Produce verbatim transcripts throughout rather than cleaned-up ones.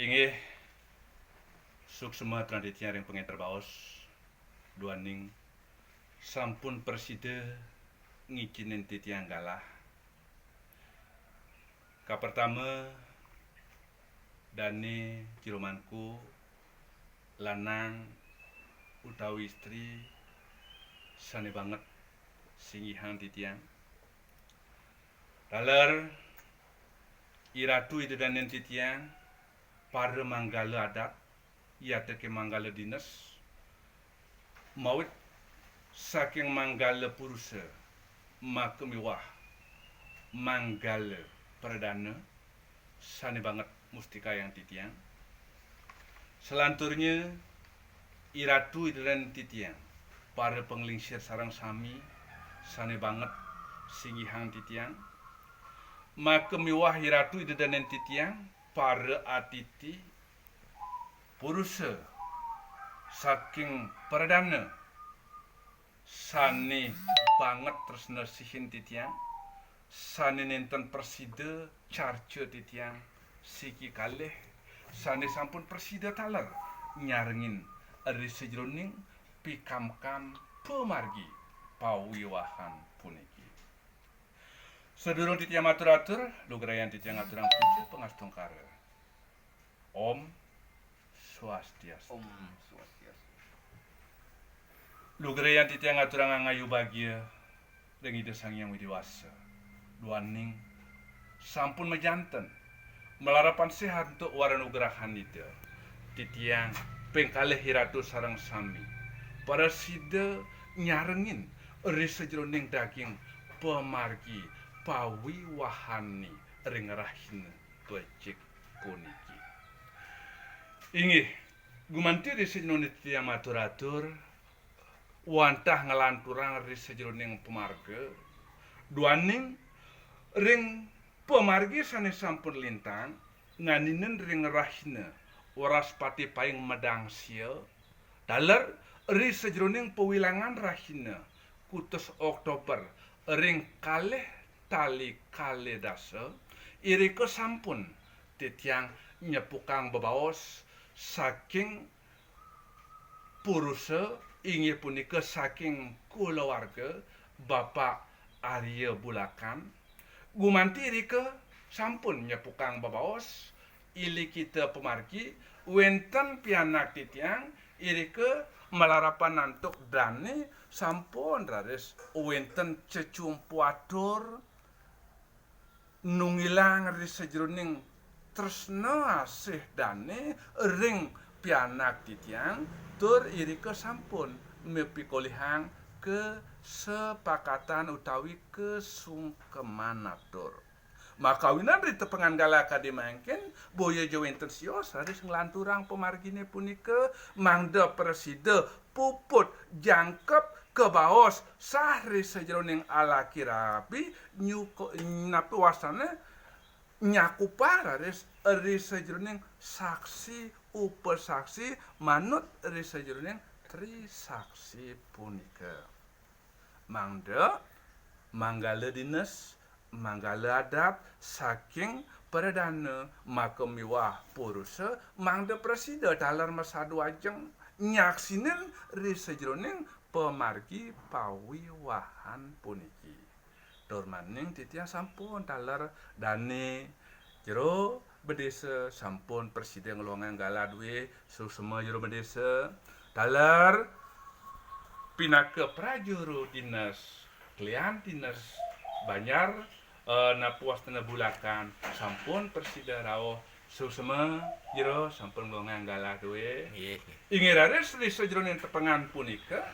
Inggih, suksma aturan titiang ring pangenter baos, duaning sampun prasida ngicénin titiang galah. Kapertama, dané jero mangku lanang utawi istri sané banget singgihang titiang. Taler, iratu ida danén titiang, para manggala adat, yateké manggala dinas, mawit saking manggala purusa, maka miwah manggala pradana, sané banget mustikayang titiang. Salanturnya, iratu ida danén titiang, para panglingsir sareng sami, sané banget singgihang titiang. Maka miwah iratu ida danén titiang, para atiti, purusa saking pradana, sané banget tresna sihin titiang, sané nénten prasida carca titiang, siki kalih, sané sampun prasida taler nyarengin ri sajeroning pikamkam pamargi pawiwahan puniki. Sadurung titiang matur-atur, lugrayan titiang ngaturang puja pangastungkara. Om Swastiastu. Om Swastiastu. Lugrayan titiang ngaturang angayu bagia ring Ida Sang Hyang Widi Wasa. Duaning sampun majanten malarapan sihan antuk wara nugrahan Ida, titiang ping kalih iratu sareng sami prasida nyarengin ri sajeroning daging pamargi pawiwahané ring rahina becik puniki. Inggih, gumanti ri sajeroning titiang matur-atur, wantah nglanturang ri sajeroning pamarga, duaning ring pamargi sané sampun lintang, nganinin ring rahina Wraspati Paing Medangsia, taler ri sajeroning pawilangan rahina kutus Oktober ring kalih tali kalih dasa, irika sampun titiang nyepukang bebaos saking purusa, inggih punika saking kulawarga Bapak Arya Bulakan. Gumanti irika sampun nyepukang bebaos, ilikita pamargi, wénten pianak titiang irika malarapan antuk dané sampun raris wénten cecumpu atur nunggilang ri sajeroning tresna asih dané ring pianak titiang, tur irika sampun mapikolihang kasepakatan utawi kasungkeman atur. Makawinan ri tepengan galah kadi mangkin, boya ja wénten sios raris nglanturang pamarginé punika, mangda prasida puput jangkep kabaos sah ri sajeroning alaki rabi, nyuko-, napi wastané nyakupang raris ri sajeroning saksi upasaksi manut ri sajeroning trisaksi punika. Mangda manggala dinas, manggala adat saking pradana maka miwah purusa mangda prasida taler masadu ajeng nyaksinin ri sajeroning pamargi pawiwahan puniki. Tur malih titiang sampun taler dané jero bedésa sampun prasida ngluangang galah duwé, suksma jero bedésa taler pinaka prajuru dinas, klian dinas Banjar, eh, napi wastané Bulakan, sampun prasida rauh, suksma jero sampun ngluangang galah duwé. Nggih. Inggih raris ri sajeroning tepengan punika,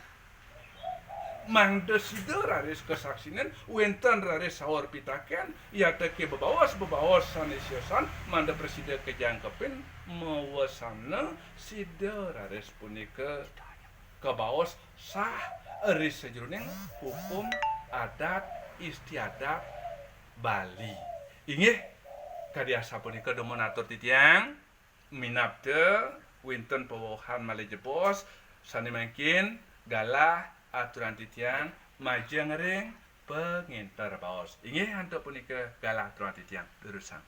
mangda sida raris kasaksinin, wénten raris saur pitakén, yateké bebaos-bebaos sané siosan, mangda prasida kajangkepin, mawasana sida raris punika kabaos sah ri sajeroning hukum adat istiadat Bali. Inggih, kadi asapunika dumun atur titiang, minabda wénten pawewehan malih jebos, sané mangkin galah aturang titiang majeng ring pangénter baos. Inggih, antuk punika galah aturang titiang durusang.